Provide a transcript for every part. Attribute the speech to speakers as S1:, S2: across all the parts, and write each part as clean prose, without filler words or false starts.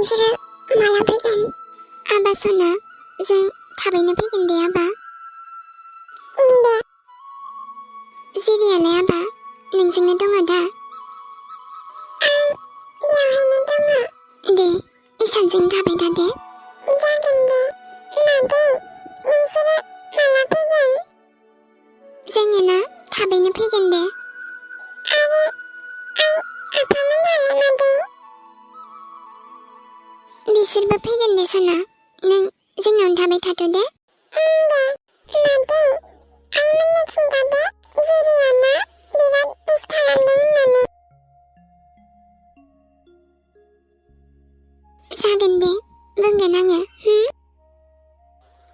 S1: नोंसोरो माला फैगोन? आबा सना, जों थाबैनो फैगोन दे आबा। दे। जिरियालाय आबा, नोंजोंनो दङ दा? आं बेवहायनो दङ। दे, इसानजों थाबाय था दे। जागोन दे। मादै, नोंसोरो माला फैगोन? जोङो ना थाबैनो फैगोन दे। आरो आफामोनहालाय मादै? बिसोरबो फैगोन दे सना, नों जोंनावनो थाबाय थाथ' दे। दे, मादै, आइमोननो खिन्थादो जिरिया ना बिराद मिस खालामदों होननानै। जागोन दे, बुंगोन आङो।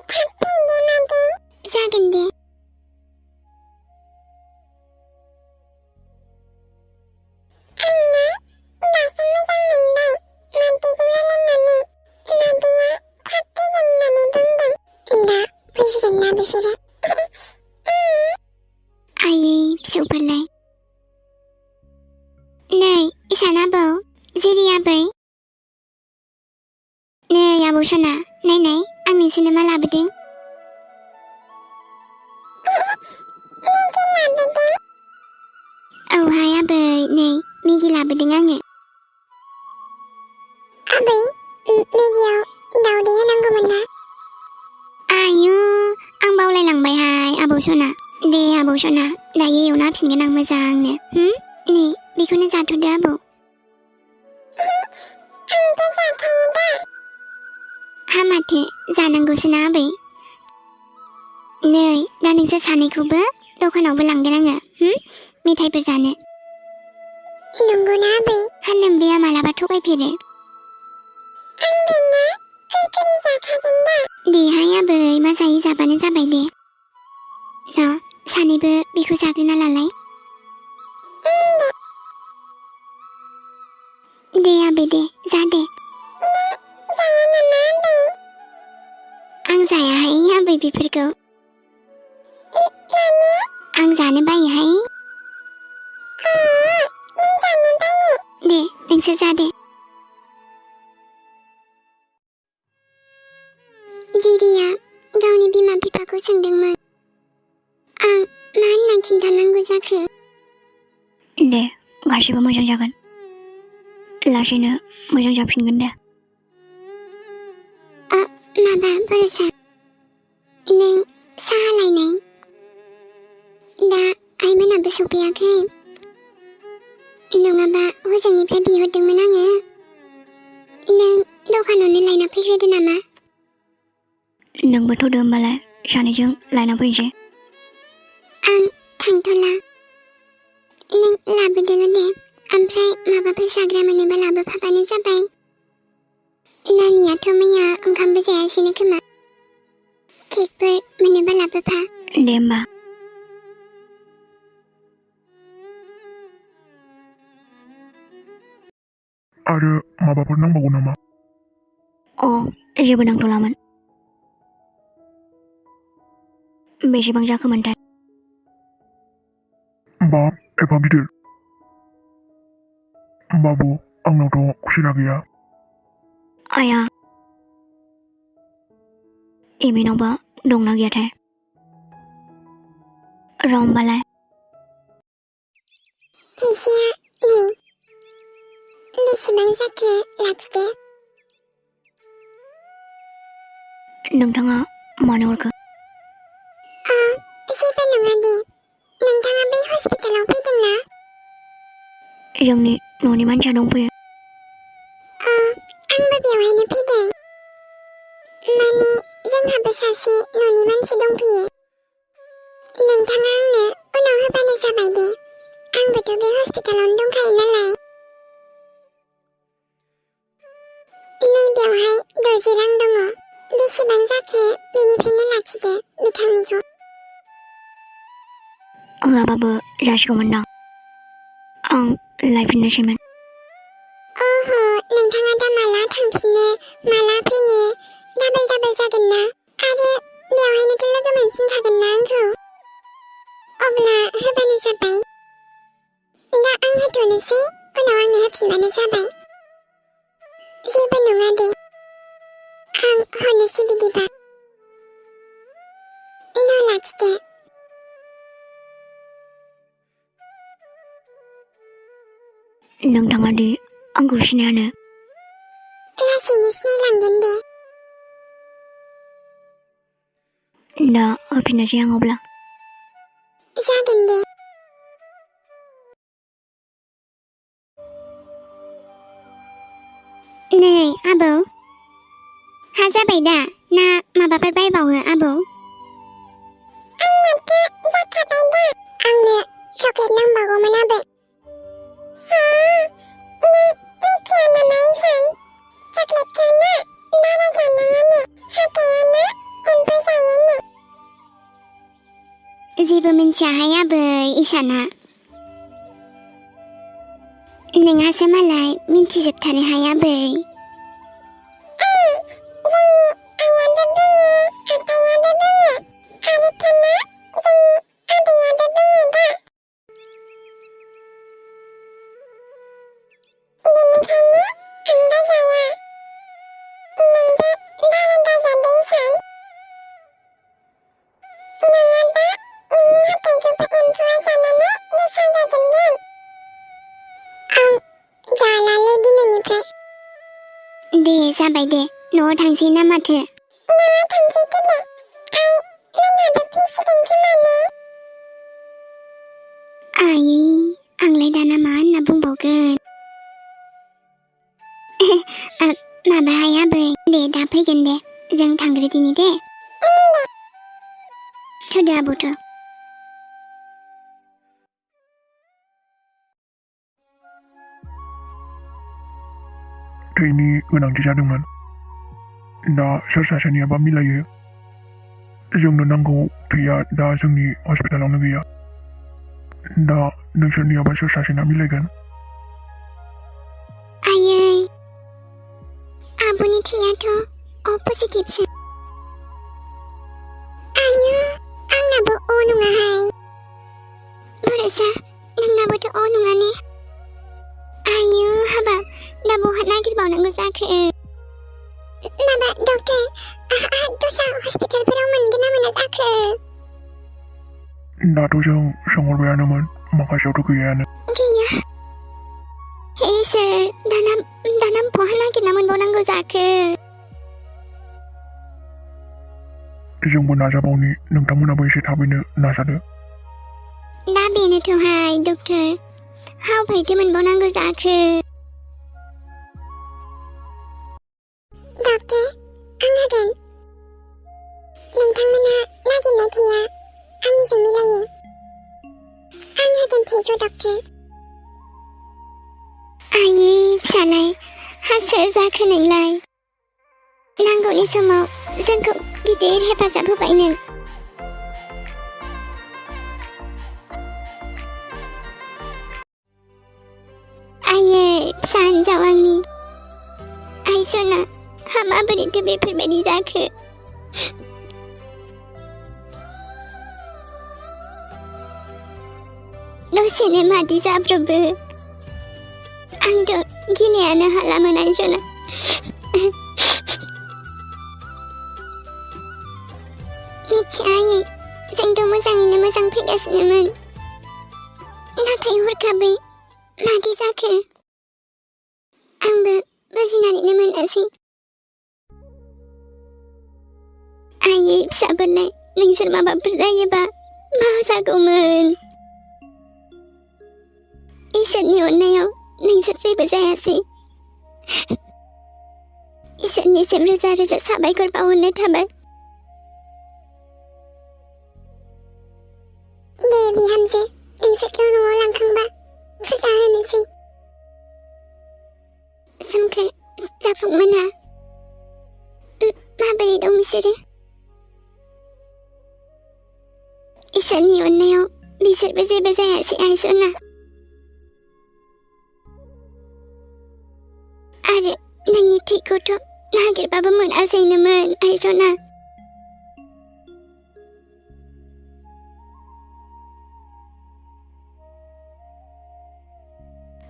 S1: थाब फै दे मादै। जागोन दे। आंना दासो मोजां मोनबाय मादैजों रायलायनानै। मादैया थाब फैगोन होननानै बुंदों। दा फैसिगोन ना बिसोरो? आयै फिसौफोरलाय। नै इसान आबौ, जिरि आबै। नै आबौ सना, नायनाय आं नोंसोरनो मा लाबोदों। मेगि लाबोदों? औहाय आबै, नै मेगि लाबोदों आङो। आबै, मेगियाव दावदै होनांगौमोन ना? आयु, आं बावलायलांबायहाय आबौ सना। दे आबौ सना, दायो एवना होफिनगोन आं मोजांनो। नै बेखौनो जाथ'दो आबौ। आंथ' जाखायो दा। हा माथो, जानांगौसोना आबै। नै दा नोंसोर सानैखौबो दखानावबो लांगोन आङो, मेथाइफोर जानो। नंगौना आबै? हानोमबेया मालाबा थगायफेरो। आंबो ना फैफेरि जाखागोन दा। देहाय आबै, मा जायो जाबानो जाबाय दे। न' सानैबो बेखौ जाग्रोना लालाय। दे आबै दे, जा दे। नों जाया नामा आबै? आं जायाहाय आबै बेफोरखौ। मानो? आं जानो बायोहाय। नों जानो बायो? दे, नोंसोर जा दे। जिरिया गावनि बिमा बिफाखौ सोंदोंमोन। आं मा होनना खिन्थानांगौ जाखो? दे, गासिबो मोजां जागोन। लासैनो मोजां जाफिनगोन दे। माबा बरसा, नों साहा लायनाय? दा आइमोनाबो सफैयाखै। नङाबा हजोंनिफ्राय बिहरदोंमोन आङो। नों दखानावनो लायना फैग्रोदो नामा? नोंबो थ'दो होमबालाय, सानैजों लायना फैनोसै। आं थांथ'ला। नों लाबोदोल' दे, ओमफ्राय माबाफोर जाग्रा मोनोबा लाबोफाबानो जाबाय। नानियाथ' मैया ओंखामबो जायासैनो खोमा। केकफोर मोनोबा लाबोफा। दे होमबा।
S2: आरो माबाफोर नांबावगौ नामा?
S1: जेबो नांथ'लामोन। बेसेबां जाखोमोनथाय?
S2: बाब एफा गिदिर। बाबु, आंनावथ' खुसिरा गैया।
S1: आया, एमिनावबा दंना गैयाथाय? र' होमबालाय। फैसाया नै। बेसेबां जाखो लाखिदो। नोंथाङा मानो हरखो? जेबो नङा दे। नोंथाङा बै हस्पिटालाव फैदों ना? जोंनि न'नि मानसिया दंफैयो। आंबो बेवहायनो फैदों। माने जोंहाबो सासे न'नि मानसि दंफैयो। नोंथाङा आंनो उनाव होबानो जाबाय दे। आंबोथ' बे हस्पिटालावनो दंखायो नालाय। नै बेवहाय 60 रां दङ। बेसेबां जाखो बेनिफ्रायनो लाखिदो बिथांनिखौ। होआबाबो जासिगौमोनदां। आं लायफिननोसैमोन। नोंथाङा दा माला थांफिननो, माला फैनो? डाबल जागोन ना? आरो बेवहायनोथ' लोगो मोनफिनखागोन ना आंखौ? अब्ला होबानो जाबाय। दा आं होथ'नोसै, उनाव आंनो होफिनबानो जाबाय। जेबो नङा दे आं हरनोसै बिदिबा न' लाखिदो
S3: नोंथाङा दि आंखौ सिनायानो
S1: लासैनो सिनायलांगोन दे
S3: दा होफिननोसै आं अब्ला
S1: जागोन दे नै आबौ हा जाबाय दा ना माबाफोर बायबावो आबौ आंनाथ' जाखाबाय दा आंनो चकलेट नांबावगौमोन आबै नों मिथिया नामा इसान चकलेटखौ ना बारा जानाङानो हाथायानो एम्फौ जायोनो जेबो मिन्थियाहाय आबै इसाना नोंहासो मालाय मिन्थिजोबथारोहाय आबै दे जाबाय दे न'आव थांसै ना माथो न'आव थांसै दे आइ मोनाबो फैसिगोन खोमालै आइ आंलाय दाना मा होनना बुंबावगोन माबाहाय आबै दे दा फैगोन दे जों थांग्रोदिनि दे थ'दो आबौथ'
S2: थैनि गोनांथि जादोंमोन दा सोर सासेनियाबा मिलायो जोंनो नांगौ थैया दा जोंनि हस्पिटालावनो गैया दा नोंसोरनियाबा सोर सासेना मिलायगोन
S1: आयै आब'नि थैयाथ' अ पजिटिभसो आयु आंनाबो अ नङाहाय बर'सा नोंनाबोथ' अ नङा ने आयु हाबाब दा बहा नागिरबावनांगौ जाखो माबा डक्टर दस्रा हस्पिटालफोराव मोनगोन ना मोना जाखो
S2: दाथ' जों सोंहरबायानोमोन माखासेयावथ' गैयायानो
S1: गैया हे इसोर दाना बहा नागिरना मोनबावनांगौ जाखो
S2: जोंबो नाजाबावनि नोंथांमोनाबो एसे थाबैनो नाजादो
S1: दा बेनोथ'हाय डक्टर हावफायथो मोनबावनांगौ जाखो डक्टर आं होगोन नोंथांमोना नागिरनाय थैया आंनिजों मिलायो आं होगोन थैखौ डक्टर आयै फिसालाय हा सोर जाखो नोंलाय नांगौनि समाव जोंखौ गिदिर हेफाजाब होबाय नों आयै फिसा हिन्जाव आंनि आइ सना हा माबोरैथो बेफोरबायदि जाखो दसेनो मादि जाब्रबो आंथ' गिनायानो हालामोन आइ सना मिथिया आयै जोंथ' मोजाङैनो मोजां फैगासिनोमोन नाथाय हरखाबै मादि जाखो आंबो बुजिनानैनो मोनासै आयै फिसाफोरलाय नोंसोर माबाफोर जायोबा मा जागौमोन इसोरनि अननायाव नोंसोर जेबो जायासै इसोरनिसिम रोजा रोजा साबायखर बावहरनाय थाबाय दे बिहामजो नोंसोरखौ न'आव लांखांबा फुजा होनोसै सोमखोर जाफुंमोनहा माबोरै दं बिसोरो इसोरनि अननायाव बिसोरबो जेबो जायासै आइ सना आरो नोंनि थैखौथ' नागिरबाबो मोनासैनोमोन आइ सना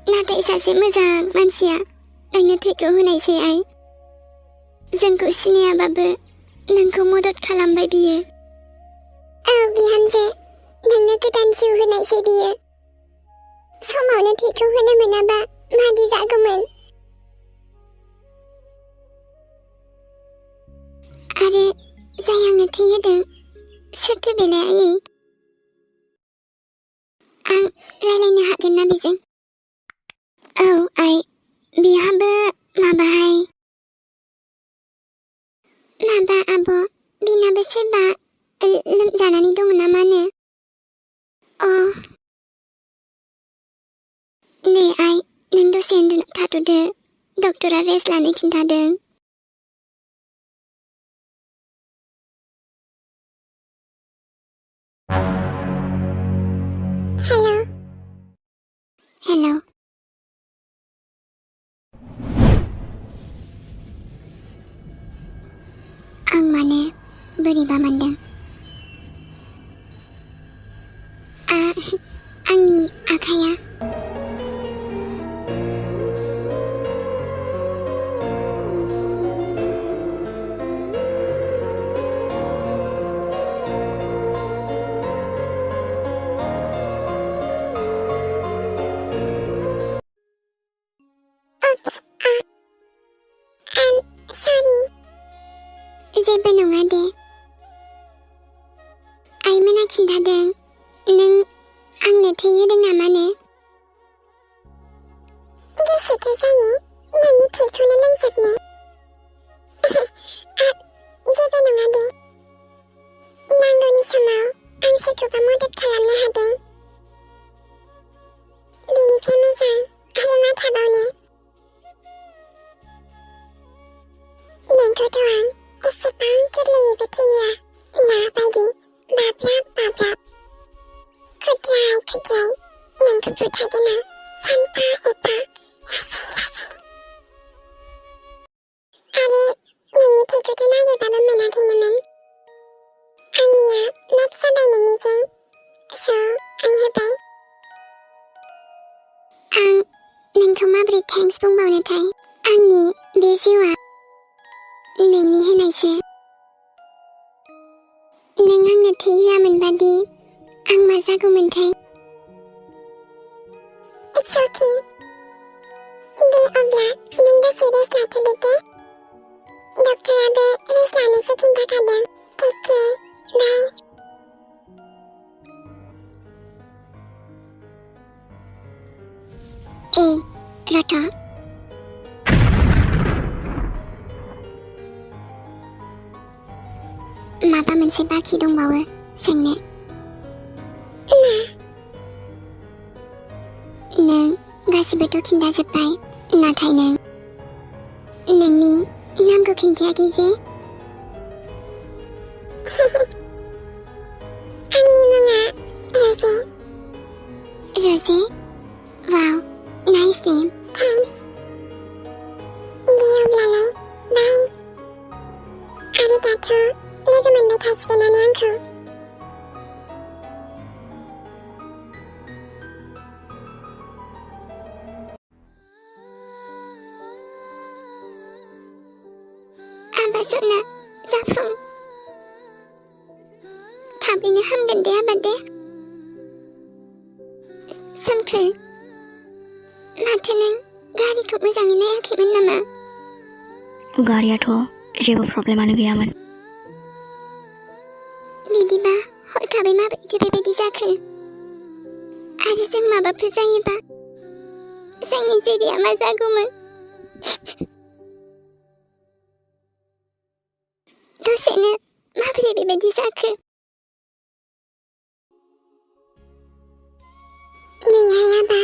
S1: नाथाय सासे मोजां मानसिया आंनो थैखौ होनायसै आइ जोंखौ सिनायाबाबो नोंखौ मदद खालामबाय बियो औ बिहामजो नोंनो गोदान जिउ होनायसै बियो समावनो थैखौ होनो मोनाबा मादि जागौमोन आरो जाय आंनो थै होदों सोरथो बेलाय आयै आं रायलायनो हागोन ना बेजों औ आइ बिहाबो माबाहाय माबा आब' बिनाबो सोरबा लोमजानानै दङ ना मानो अ नै आइ नों दसे उन्दुना थाथ'दो डक्टरा रेस्ट लानो खिन्थादों हेल' हेल' आं माने बोरैबा मोनदों आंनि आखाया जेबो नङा दे आइमोना खिन्थादों नों आंनो थै होदों नामानो गोसोथो जायो नोंनि थैखौनो लोंजोबनो जेबो नङा दे नांगौनि समाव आं सोरखौबा मदद खालामनो हादों बेनिफ्राय मोजां आरो मा थाबावनो नोंखौथ' आं एसेबां गोरलैयैबो थैहोआ ना बायदि बाब्राब बाब्राब खुद्राय नोंखौ बुथारगोन आं सानफा एफा लासै आरो नोंनि थैखौथ' नागिरबाबो मोनाखैनोमोन आंनिया मेच जाबाय नोंनिजों स' आं होबाय आं नोंखौ माबोरै थेंक्स बुंबावनोथाय आंनि बे जिउआ नोंनि होनायसो नों आंनो थै होआमोनबादि आं मा जागौमोनथाय इट्स अके दे अब्ला नों दसे रेस्ट लाथ'दो दे डक्टराबो रेस्ट लानोसो खिन्थाखादों टेक केयार बाय रथ' माबा मोनसे बाखि दंबावो सोंनो नों गासिबोथ' खिन्थाजोब्बाय नाथाय नों नोंनि नामखौ खिन्थायाखै जे आंनि मुङा रजे रजे वाव नाइस नेम थेंक्स दे अब्लालाय बाय आरो दाथ' लोगो मोनबाय थासिगोनानो आंखौ आबा सना जाफुं थाबैनो हामगोन दे आबा दे सोमखोर माथो नों गारिखौ मोजाङै नायाखैमोन नामा
S3: गारियाथ' जेबो प्रब्लेमानो गैयामोन
S1: बिदिबा हरखाबै माबोरैथो बेबायदि जाखो आरो जों माबाफोर जायोबा जोंनि जेरिया मा जागौमोन दसेनो माबोरै बेबायदि जाखो नैहाय आबा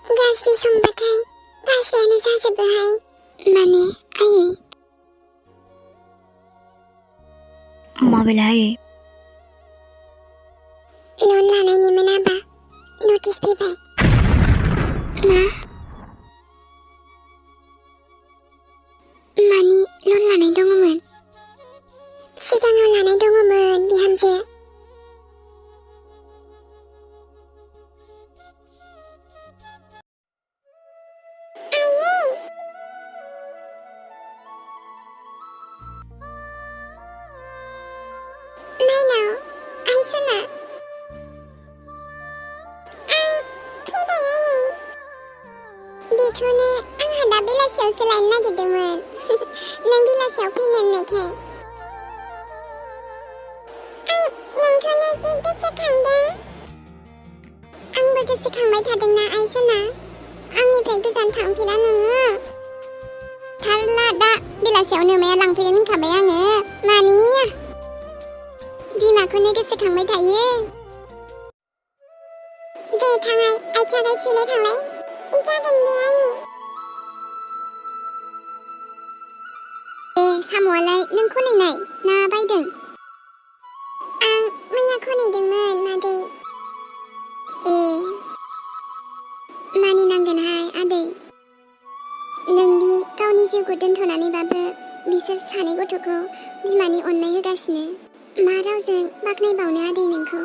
S1: गाज्रि समबाथाय गाज्रियानो जाजोबोहाय माने आयै
S3: माबेलाय
S1: लन लानायनिमोन आबा नटिस फैबाय मा मानि लन लानाय दङमोन सिगाङाव लानाय दङमोन बिहामजो बेखौनो आंहा दा बेलासियावसो लायनो नागिरदोंमोन नों बेलासियाव फैनो होननायखाय आं नोंखौनो जि गोसोखांदों आंबो गोसोखांबाय थादोंना आइसना आंनिफ्राय गोजान थांफेरा नोङो थारला दा बेलासियाव नोमाया लांफैगोन होनखाबाय आङो मानि बिमाखौनो गोसोखांबाय थायो दे थांनाय आथिं आखाइ सुलाय थांलाय जागोन दे आयै साम'आलाय नों खनहैनाय ना बायदों आं मैया खनहैदोंमोन मादै मानिनांगोनहाय आदै नोंदि गावनि जिउखौ दोनथ'नानैबाबो बिसोर सानै गथ'खौ बिमानि अननाय होगासिनो मा रावजों बाख्नायबावनो आदै नोंखौ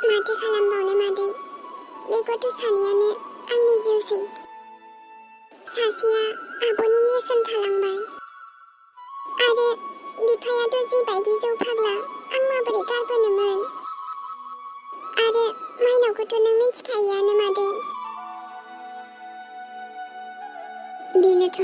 S1: माथो खालामबावनो मादै बे गथ' सानैयानो आंनि जिउसै सासेया आब'नि नेरसोन थालांबाय आरो बिफायाथ' जिबायदि जौ फाग्ला आं माबोरै गारबोनोमोन आरो माइनावखौथ' नों मिन्थिखायोआनो मादै बेनोथ'